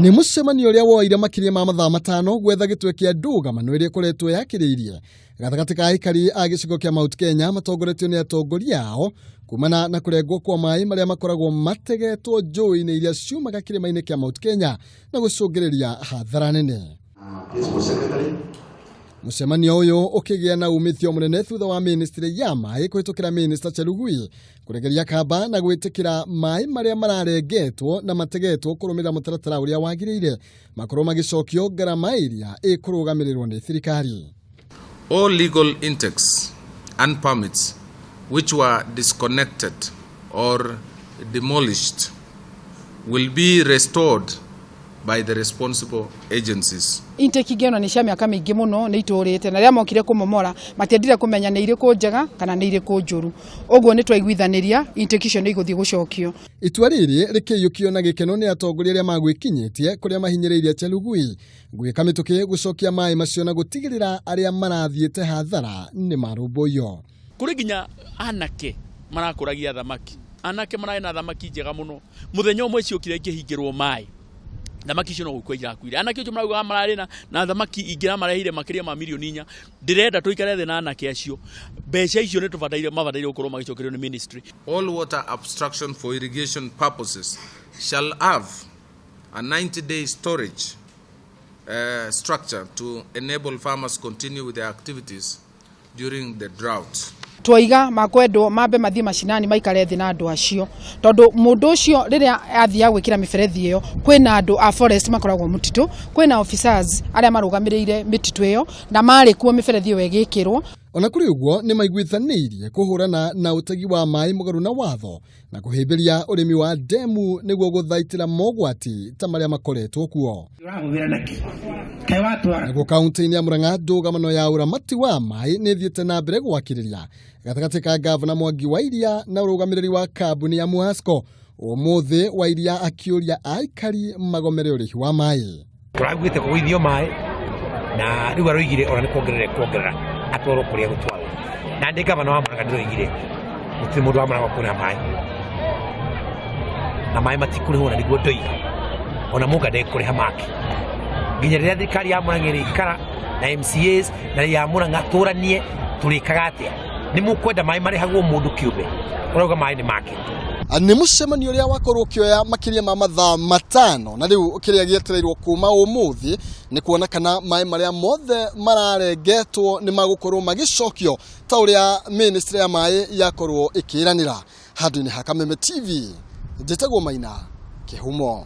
Nĩ mũcemanio ũrĩa woire makĩria ma mathaa 5 gwetha gĩtwe kĩa ndũgamano ĩrĩa ĩkoretwo yakĩrĩirie gatagatĩ ka aikari a gĩcigo kĩa Mount Kenya matongoretio nĩ atongoria ao kumana na kũrengwo kwa maĩ marĩa makoragwo mategetwo njũĩ-inĩ iria ciumaga kĩrĩma-inĩ kĩa Mount Kenya na gũcũngĩrĩria hathara nene. Mũcemanio ũyũ ũkĩgĩa na umithio mũnene thutha wa ministry ya maĩ kũhĩtũkĩra Minister Chelugui kũregeria kamba na gwĩtĩkĩra maĩ marĩa mararengetwo na mategetwo kũrũmĩrĩra mũtaratara ũrĩa wagĩrĩire makorwo magĩcokio ngarama ĩrĩa ĩkũrũgamĩrĩrwo nĩ thirikari. All legal intakes and permits which were disconnected or demolished will be restored by the responsible agencies. Intake ingĩ nĩ cia mĩaka mĩingĩ mũno nĩ itũrĩte na rĩrĩa mokire kũmomora matiendire kũmenya nĩ irĩkũ njega kana nĩ irĩkũ njũru, ũguo nĩ twaiguithanĩria intake icio nĩ igũthiĩ gũcokio. Itua rĩrĩ rĩkĩiyũkio na gĩkeno nĩ atongoria arĩa magwĩkinyĩtie kũrĩa mahinyĩrĩirie Chelugui gwĩka mĩtũkĩ gũcokia maĩ macio na gũtigĩrĩra arĩa marathiĩte hathara nĩ marũmbũiyo. Kũrĩ nginya anake marakũragia thamaki, anake mararĩ na thamaki njega mũno, mũthenya ũmwe ciokire ikĩhingĩrwo maĩ, thamaki icio no gũkua irakuire. Anake acio maraugaga mararĩ na thamaki ingĩ marehire makĩria ma milioni 4. Ndĩrenda tũikare thĩ na anake acio, mbeca icio nĩ tũbataire mabataire gũkorwo magĩcokerio nĩ ministry. All water abstraction for irrigation purposes shall have a 90-day storage structure to enable farmers continue with their activities during the drought. Twaiga makwendwo mambe mathiĩ macinani maikare thĩ na andũ acio, tondũ mũndũ ũcio rĩrĩa athiaga gwĩkĩra mĩberethi ĩyo kwĩna andũ a forest makoragwo mũtitũ, kwĩna officers arĩa marũgamĩrĩire mĩtitũ ĩyo na marĩ kuo mĩberethi ĩyo ĩgĩkĩrwo. Ona kũrĩ ũguo nĩ maiguithanĩirie kũhũrana na ũtegi wa maĩ mũgarũ na watho na kũhĩmbĩria ũrĩmi wa ndemu nĩguo gũthaitĩra mogwati ta marĩa makoretwo kuo. Naguo kaunti-inĩ ya Murang'a ndũgamano ya ũramati wa maĩ nĩ ĩthiĩte na mbere gwakĩrĩria gatagatĩ ka gavana Mwangi wa Iria na ũrũgamĩrĩri wa kambuni ya Muasco. Ũmũthĩ wa Iria akĩũria aikari magomere ũrĩhi wa maĩ. Tũraiguĩte kũgũithio maĩ na rĩu aroigire ona nĩ kuongerera kuongerera atwarwo kũrĩa gũtwarwo, na ndĩ gavana wa Murang'a ndĩroigire gũtirĩ mũndũ wa Murang'a kũrĩha maĩ na maĩ matikũrĩhwo, na nĩguo ndoiga ona mũnga ndekũrĩha make nginya rĩrĩa thirikari ya Murang'a ĩrĩikara na MCAs na ya Murang'a tũranie tũrĩkaga atĩa. Nĩ mũkwenda maĩ marĩhagwo mũndũ kĩũmbe ũrauga maĩ nĩ make. Nĩ mũcemanio ũrĩa wakorwo ũkĩoya makĩria ma mathaa 5 na rĩu kĩrĩa gĩetereirwo kuma ũmũthĩ nĩ kuona kana maĩ marĩa mothe mararengetwo nĩ magũkorwo magĩcokio ta ũrĩa ministry ya maĩ yakorwo ĩkĩranĩra. Handũ-inĩ ha Kameme TV, njĩtagwo Maina Kĩhumo.